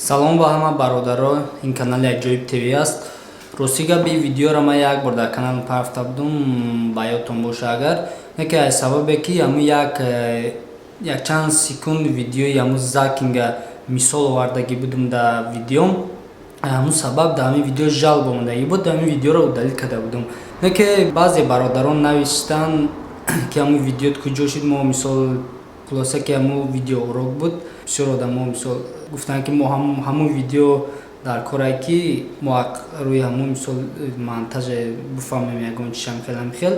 Салом ба ҳама бародаро, ин канали Аҷоиб ТВ аст. Рости гап, ин видеоро ман як бор дар каналам парафта будум, ба ёдтон боша агар. Не ки аз сабабе ки ҳамун як якчанд секунд видеои ҳамун Закинга мисол овардагӣ будум дар видеом. Ҳамун сабаб дар ҳамин видео жалоба омадагӣ буд, ҳамин видеоро удалить карда будум. Не ки баъзе бародарон навиштанд, ки ҳамун видеот куҷо шуд, мо мисол, хулоса ки ҳамун видеоурок буд. Бисёр одамо мисол гуфтанд, ки мо ҳамун видео дар корае, ки мо рӯи ҳамун мисол монтаже бифаҳмем, ягон чишам хелам хел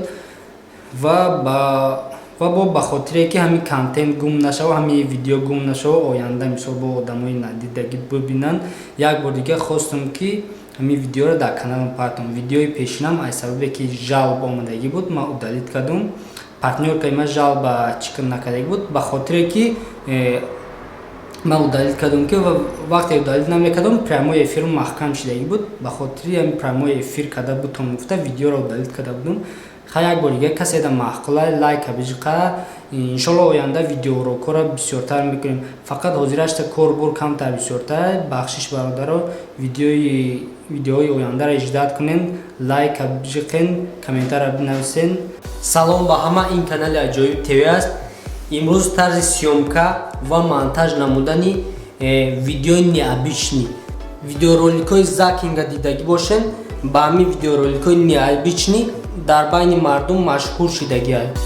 ва бо ба хотире ки ҳамин контент гум нашава, ҳамин видео гум нашава, оянда мисол бо одамои надидагӣ бибинанд, як бор дига хостам, ки ҳамин видеоро дар каналам партом. Видеои пешинам аз сабабе ки жалоба омадагӣ буд, ман удалить кардум. Партнёркаи ман жалоба чӣ накардагӣ буд, ба хотире ки ман удалить кардум, ки вақте удалить намекардум, прямой эфирм маҳкам шидагӣ буд. Ба хотири ҳамин прямой эфир карда бутон гуфта, видеоро удалить карда будум. Ха, як бор дига каседа маъқула, лайка биҷиқа. Иншолло, оянда видеоурокҳоро бисёртар мекунем. Фақат ҳозирашта корбор камтар бисёртар, бахшиш, бародаро. Видеоҳои ояндаро ждать кунен, лайка биҷиқен, комментария бинависен. Салом ба ҳама, ин канали Аҷоиб ТВ аст. Имрӯз тарзи съёмка ва монтаж намудани видеои необычный. Видеороликҳои Закинга дидагӣ бошен, ба ҳамин видеороликҳои необычный дар байни мардум машҳур шидагианд.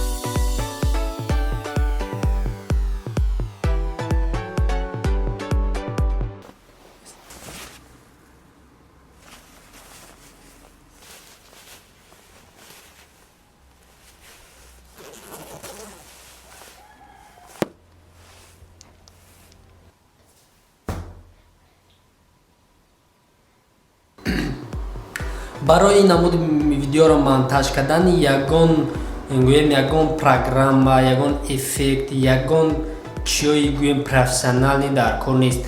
Барои ин намуди видеоро монтаж кардан ягон, гӯем, ягон программа, ягон эффект, ягон чиёи, гӯем, профессиональный дар кор нест.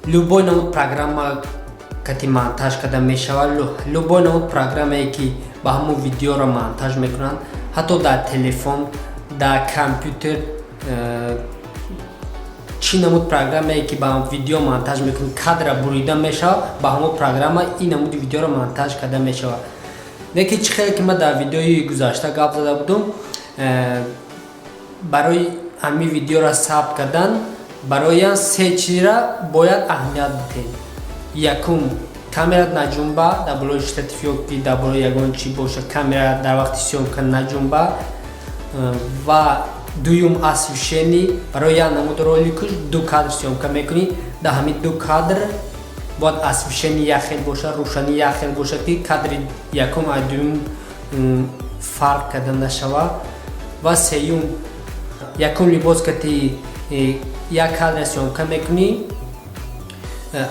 Любой намуд программа кати монтаж карда мешавад, любой намуд программае, ки ба ҳамон видеоро монтаж мекунанд, ҳатто дар телефон, дар компютер, чӣ намуд программае, ки ба видео монтаж мекунӣ, кадра бурида мешавад, ба ҳамон программа ин намуди видеоро монтаж карда мешавад. Лекин чӣ хеле ки ман дар видеои гузашта гап зада будум, барои ҳамин видеоро сабт кардан барои се чизра бояд аҳамият бидиҳем. Якум, камера наҷунба, дар болои штатив ё ки дар болои ягон чӣ боша, камера дар вақти съёмка наҷунба. Ва дуюм, освещение. Барои як намуд роликуш ду кадр съёмка мекунӣ, дар ҳамин ду кадр бояд освещение як хел боша, рӯшанӣ як хел боша, ки кадри якум аз дуюм фарқ карда нашава. Ва сеюм, якум либос кати як кадра съёмка мекунӣ,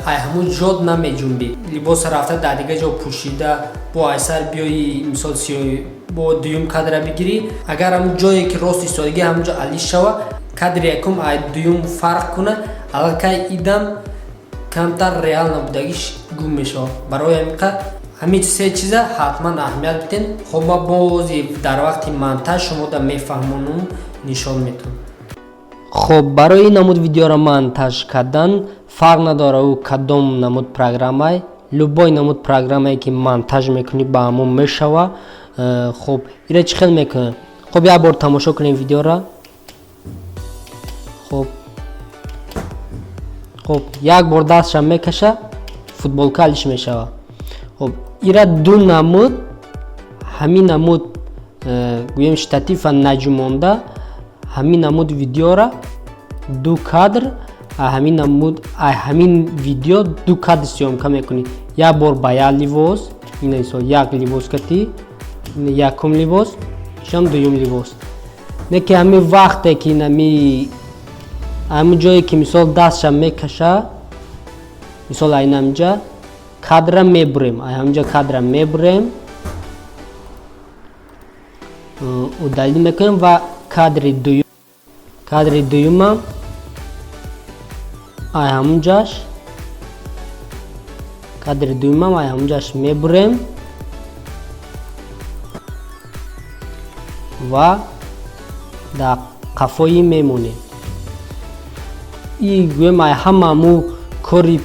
ай ҳамун ҷод намеҷунбӣ, либоса рафта дар дигар ҷо пӯшида, бо айсар биёи, мисол, бо дуюм кадра бигирӣ, агар ҳамун ҷое ки рост истодагӣ, ҳамун ҷо алиш шава, кадри якум ай дуюм фарқ куна, аллакай идам камтар реал набудагиш гум мешавад. Барои ҳамин ҳамин се чиза ҳатман аҳамият бидиҳем. Хоб, ма бози дар вақти монтаж шумода мефаҳмонум, нишон метавон. Хоб, барои ин намуд видеоро монтаж кардан фарқ надорад ӯ кадом намуд программай, любой намуд программае, ки монтаж мекунӣ, ба ҳамон мешава. Хоб, ира чӣ хел мекунем? Хоб, як бор тамошо кунем видеоро. Хоб, як бор дастша мекаша, футболка алиш мешава. Хоб, ира ду намуд, ҳамин намуд, гӯем, штатива наҷумонда, ҳамин намуд видеора ду кадр, ҳамин намуд, ҳамин видео ду кадр съёмка мекунӣ. Як бор ба як либос, ина мисол як либос кати, якум либос, ишам дуюм либос. Не ки ҳамин вақте ки нами ҳамин ҷое ки мисол дастша мекаша, мисол, айнамҷа кадра мебурем, ҳаминҷа кадра мебурем, удалить мекунем ва кадри дуюмам ай ҳамунҷаш, кадри дуюмам ай ҳамунҷаш мебурем ва дар қафои мемонем. И гӯем, ай ҳама ҳаму кори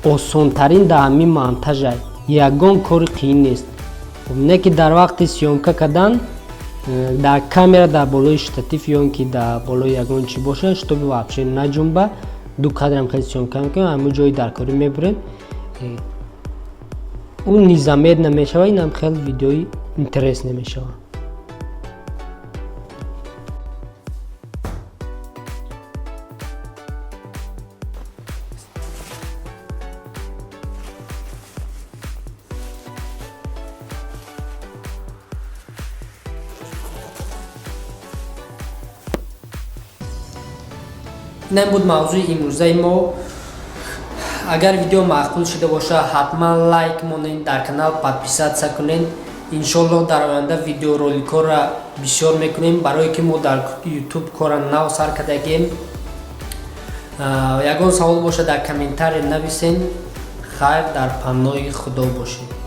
Осонтарин дар ҳамин монтажа, ягон кори қиин нест. Не ки дар вақти съёмка кардан дар камера дар болои штатив ё ки дар болои ягон чӣ боша, чтобы вообще наҷунба. Ду кадрам хеле съёмка мекунем, ҳамин ҷои даркорӣ мебурем, ӯ незаметно мешава, инам хеле видеои интересно мешава. Инам буд мавзӯи имрӯзаи мо. Агар видео маъқул шуда бошад, ҳатман лайк монед, дар канал подписаться кунед. Иншоллоҳ, дар оянда видеороликҳоро бисёр мекунем, барое ки мо дар Ютуб кора нав сар кардагем. Ягон савол бошад, дар комментарий нависен. Хайр, дар паноҳи Худо бошед.